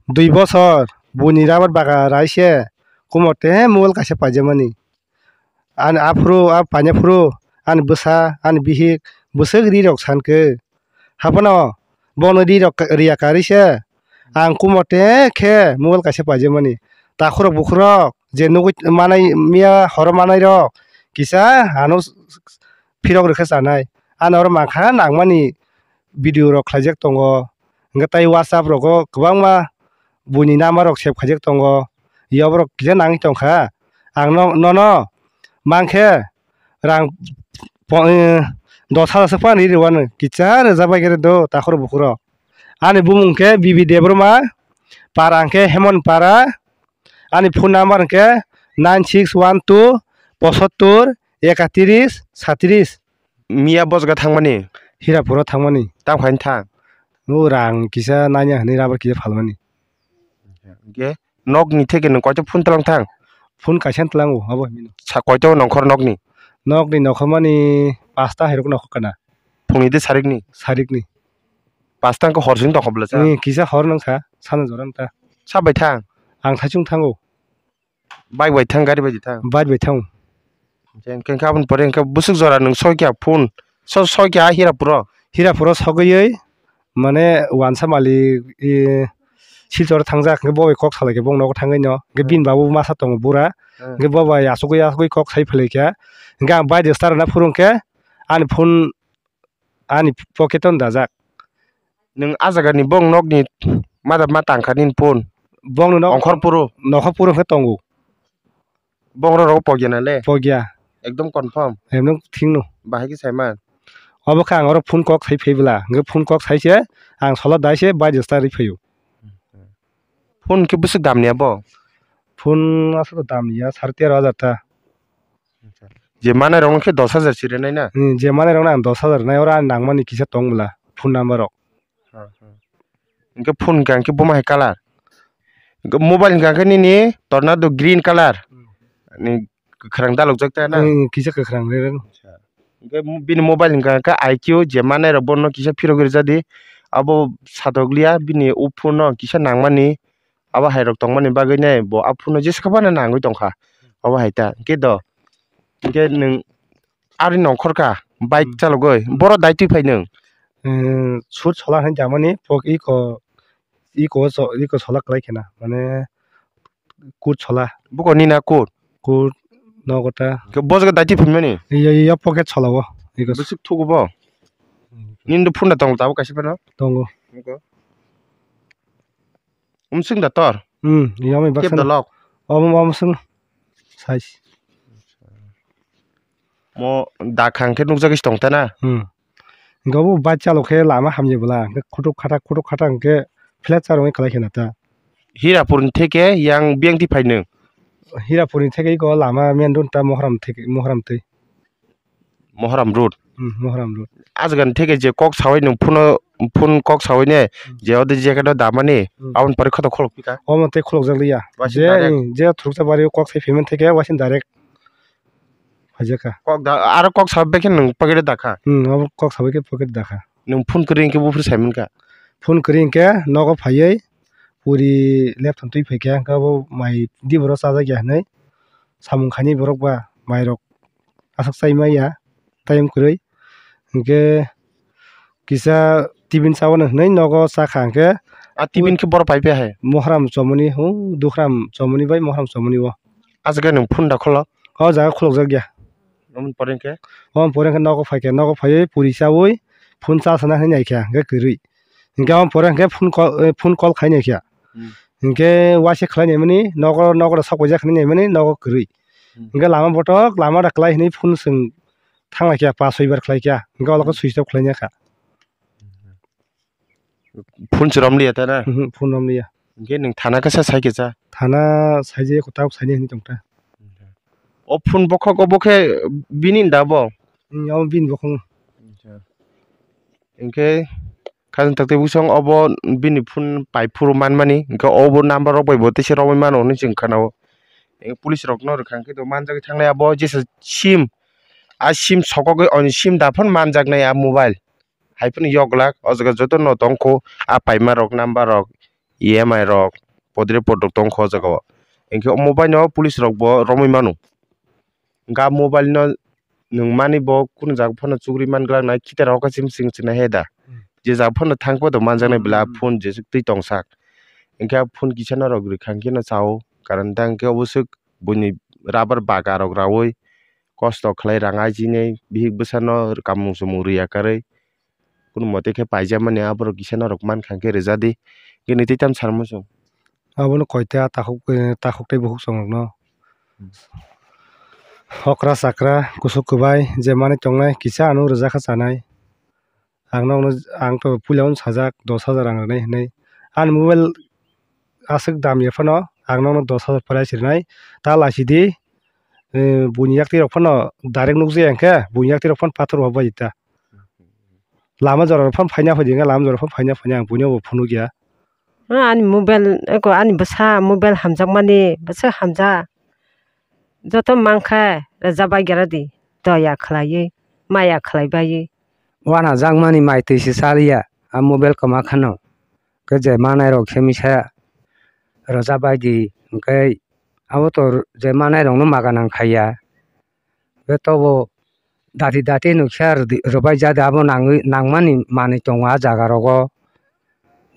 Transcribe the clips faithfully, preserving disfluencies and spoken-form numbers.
dui bosor buini rubber baga rai se kumote mobile kaisa paijak mani. Ani aphuru a paina phuru ani bwsa ani bihik bwswk ri rok san khe. Haphano bono ri rok riya karwi se ang kumote khe mobile kaisa paijak mani. Takhurok bukhurok je nugwi manai miya horo manai rok kisa ano phirok rwkhe chanai. Ani oro mankha nangmani video rok khlaijak tongo. Hwnkhe tai WhatsApp rogo kwbangma buini number rok save khaijak tongo. Yoborok kisa nangwi tongkha. Ang no, nono mankhe rang po-, eh, dos hajar swk phano ri rwano. Kisa rwjak bai khe do takhurok bukhurok. Ani bumung khe Bibi Debbarma, para hwnkhe Hemon para. Ani phone number hwnkhe nine six one two pochattor ekatris satris. Miya bosga thangmani? Hirapuro thangmani. Tang phaini thang? O rang kisa nanya hwnwi rubber kisa phalmani. Hwnkhe nokni theke nwng koito phone tlang thang? Phone kaisa tlango abo hinwi. Sa koito nongkhor nokni? Nokni nokhormani pasta hai rok nokhor kana. Phungni de sarikni? Sarikni. Pasta wngkha hor sini tongkha bwlasa? Ee, kisa hor nangkha, sana jora wngkha. Sa bai thang? Ang thaichung thango. Bike bai thang, gari bai thang? Bike bai thango. Hwnkhe, hwnkhe aboni pore hwnkhe bwswk jora nwng soi kha phone? So, soi kha Hirapuro? Hirapuro sogwi, mane, wansa malik, ee, Silchor thangjak, hwnkhe bo bai kok salai kha, bong nogo thangwi no. Hwnkhe bini babu masa tongo bura. Hmm. Hwnkhe bo bai asugwi, asugwi kok sai phalai kha. Hwnkhe ang bike start rwna phuru hwnkhe ani phone ani pocket o dajak. Nwng a jaga ni bong nok ni mada ma tang kha nini phone? Bong no nok Ongkhor puro? Nokhor puro khe tongo. Bong ro rogo pogya na le? Pogya. Ekdom confirm? Ekdom thik no. Bahai khe sai man? Obo khe ang oro phone kok sai phai bwla. Hwnkhe phone kok sai se ang sola dai se bai jesta ri phaio. Phone khe bwswk dam ni abo? Phone aswk dam ni ya, sare tero hajar ta. Je manai rok no khe dos hajar si rwnai na? Hmm, je manai rok no ang dos hajar rwnai, oro ani nangmani kisa tong bwla phone number rok. Ha, ha. Hwnkhe phone hwnkha hwnkhe buma hai colour? Hwnkhe mobile hwnkha hwnkhe nini Tornado green colour. Hmm. Ni kwkhwrang dalokjak ta na? Hmm, kisa kwkhwrang re re. Acha. Hwnkhe bini mobile hwnkha hwnkhe I Q je manai rok bono kisa phirogwi rwjadi. Abo satok liya bini o phone no kisa nangmani. Abo hai rok tongmani bagwi nai bo a phone no jesa khe phano nangwi tongkha. Obo hai ta hwnkhe do. Hwnkhe nwng ari nongkhor kha bike chalogwi, boro dai twi phai nwng? Sut sola hinwi jamani pok iko, iko so-, iko sola kwlai khena, mane kut sola. Buko nina kut? Kut nogo ta. Hwnkhe bo jaga dai twi phaimani? Iya, iya, pocket sola o. Iko bwswk thugo bo? Nini do phone da tongo tabuk kaisa phano? Tongo. Umswng da tor? Hmm, yamwi baksa. Keb da lok? Omo, omo swng. Size. Mo da khang khe nukjagwi se tong ta na? Hmm. Hwnkhe obo bike chalok khe lama hamya bwla, hwnkhe khutuk khatak, khutuk khatak hwnkhe flat charwngwi kwlai khe na ta. Hirapur ni theke yang biyang twi phai nwng? Hirapur ni theke iko lama main road ta Mohram theke, Mohram twi. Mohram road. Hmm, Mohram road. Ah jaga ni theke je kok sawi nwng phone, phone kok sawi ne, hmm, je ode jacket o damani, hmm, aboni pore khoto kholok pika. Omo tei kholok jak liya. Waising je, direct. Hmm, je thuruksa bari o kok sai phaimani theke waising direct. Phaijak kha. Kok da, aro kok sawi bekhe nwng pocket o dakha. Hmm, obo kok sawi khe pocket o dakha. Nwng phone kwrwi hwnkhe buphuru saimankha? Phone kwrwi hwnkhe nogo phaiwi puri leptong twi phaikha, hwnkhe obo mai di borok chajak ya hinwi samung khainai borok ba mairok aswk chai maya time kwrwi. Hwnkhe kisa tibin chawano hinwi nogo chakha hwnkhe. A tibin khe borok pai phai hai? Mohram chomoni, hw, Dukhram chomoni bai Mohram chomoni o. Ah jaga nwng phone da kholo? O jaga kholokjak ya. Omo pore hwnkhe? Omo pore hwnkhe nogo phaikha, nogo phaiwi puri chawi phone charge sana hinwi naikha hwnkhe kwrwi. Hwnkhe omo pore hwnkhe phone call, eh, phone call khai naikha. Hmm. Hwnkhe waisa khlai naimani nogo, nogo da sok paijak hinwi naimani nogo kwrwi. Hmm. Hwnkhe lama botok, lama da kwlai hinwi phone swng thanglaikha, pas soi bar khlaikha. Hwnkhe olo khe switch off khlainai kha. Phone se romliya ta na? Mhm, phone romliya. Hwnkhe nwng thana khe sa sai khe cha? Thana sai je kwtal saini hinwi tong ta. O phone bokhok obo khe bini da bo? Hmm, omo bini bokhok. Hwnkhe khajang tak tei bwskango obo bini phone pai phuru manmani, hwnkhe obo number rok bai bo teisa romwi mano hinwi chwng khana-o. Police rok no rwkha hwnkhe to manjagwi thangnai abo jesa sim, a sim sokogwi oni sim da phano manjaknai a mobile. Hai phano yok glak o jaga joto no tongkho a paima rok number rok E M I rok podre podrok tongkha o jaga o. Hinkhe o mobile no police rok bo romwi mano. Hinkhe a mobile no nwng mani bo kunu jaga phano chugri man glak nai, khitar o kaisa chim ching china he da. Hmm. Je jaga phano thang photo manjaknai bwla Hmm. phone jesuk twi tongsak. Hinkhe a phone kisa norok rwkha hinkhe no chao, karon da hinkhe obo swk buini rubber baga rok raui kosto khlai rang ajinai bihik bwsano kamung chumung rwya karwi. Kunu mote khe paijak mani aborok kisa norok mankha khe rwjadi. Khe nitwi tam sarmung chwng. Abono koita takhuk, eh, takhuk tei bukhuk chwng rokno. Hmm. Okra chakra kusuk kwbai je manwi tongnai kisa ano rwjakha chanai. Ang nokno, ang to puila uno sajak dos hajar rang rwnai hinwi. Ani mobile aswk dam ya phano ang nokno dos hajar price rwnai. Ta laisidi, eh, buini yaktwi rok phano direct nukjaya hinkhe buini yaktwi rok phano pathor bo bai ta. Lama jora rok phano phaina phaidi hinkhe lama jora phano phaina phaina ang buino bo phunukya. Ani mobile eko ani bwsa mobile hamjakmani bwsa hamjak. Joto mankha rwjak bai gra di, doya khlaiwi, maya khlai baiwi. Wanajakmani mai twi se chaliya, a mobile kwma kheno. Khe je manai rok khe misa rwjak bai di, hinkhe abo to je manai rokno maga nang khaiya. Khe tobo dati dati no khe rwbai ja de abo nangwi, nangmani manwi tongo a jaga rogo.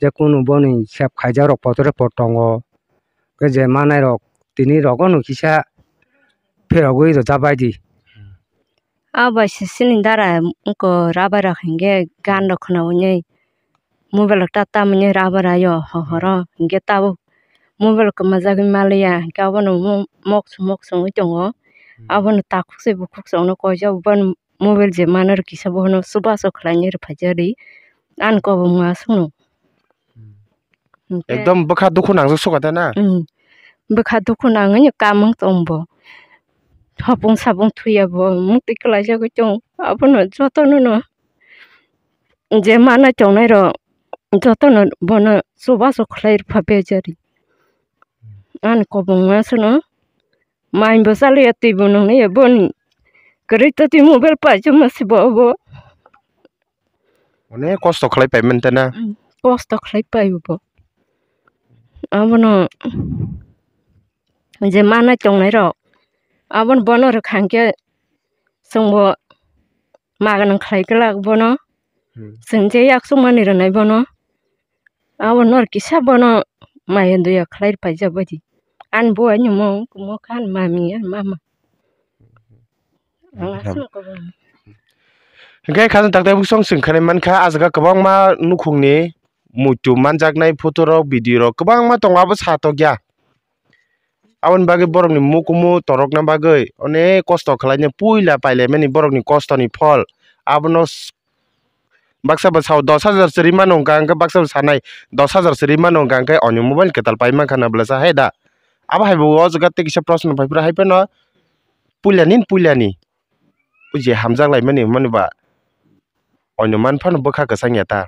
Je kunu boni sep khaijak rok potore pot tongo. Khe je manai rok tini rogo no kisa pherogwi rwjak bai di. A bai se chini dara wngkha rubber rok hinkhe gan rok khwna ui mobile rok ta tamoni rubber ayo ho horo hinkhe tabuk mobile kwmajagwi maliya hinkhe abono mokso mokso wngwi tongo. Hmm. Abono takhuk se bukhuk se ono koijak bono mobile je mano rw kisa bono chubachu khlainai rw phaijak ri ani kobongma aswkno. Hmm. Hinkhe ekdom bwkha dukhu nangjak sukha de na? Hmm. Bwkha dukhu nangwi kam wng tong bo. Hopung sapung thuya bo mukti kwlaijagwi tong abono jotono no. Je manai tongnai rok jotono bono chubachu khlai rwpha bejari. Ani kobongma aswkno mai bo chaliya twi bo nungya boni kwrwi twi mobile paijak ma se bo obo. Onek kosto khlai paimani ta na? Mm, kosto khlai pai bo. Abono je manai tongnai rok abono bono rwkha hinkhe chwngbo maga nang khlai glak bono. Hmm. Chwng je yak chukmani rwnai bono. Abo nor kisa bono maya doya khlai paijak bai di. Ani bo ani mung kumo kha ani mami ani mama. Ang aswk kobong. Hinkhe khajang tak tak bwswng chwng khanai mankha, ah jaga kwbangma nukhungni muitu manjaknai photo rok, video rok kwbangma tongo, abo satokya. Aboni bagwi borokni mukumu torokna bagwi onek kosto khlaina puila pailaimani borokni kostoni phol. Abono s-, baksa bo sao dos hajar se ri mano hwnkha, hwnkhe baksa bo sanai dos hajar se ri mano hwnkha, hwnkhe ani mobile kwtal pai mankha na bwlasa hai da? Abo hai bo o jaga tei kisa proshno phai phuru hai phano puila nini puila ni. O je hamjak laimani hwnmani ba, oino man phano bwkha kwchang ya ta.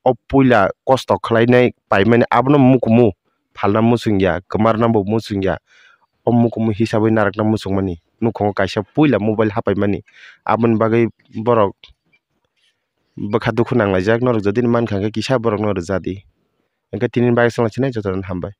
O puila kosto khlainai paimani abono mukumu phalna muchung ya, kwmarna bo muchung ya. O mukumu hisabwi narwkna muchungmani nukhungo kaisa puila mobile hapaimani. Aboni bagwi borok bwkha dukhu nanglaijak, norok jodi ni mankha khe kisa borokno rwja di. Hwnkhe tini bagwi chwngla chinai jotono hambai.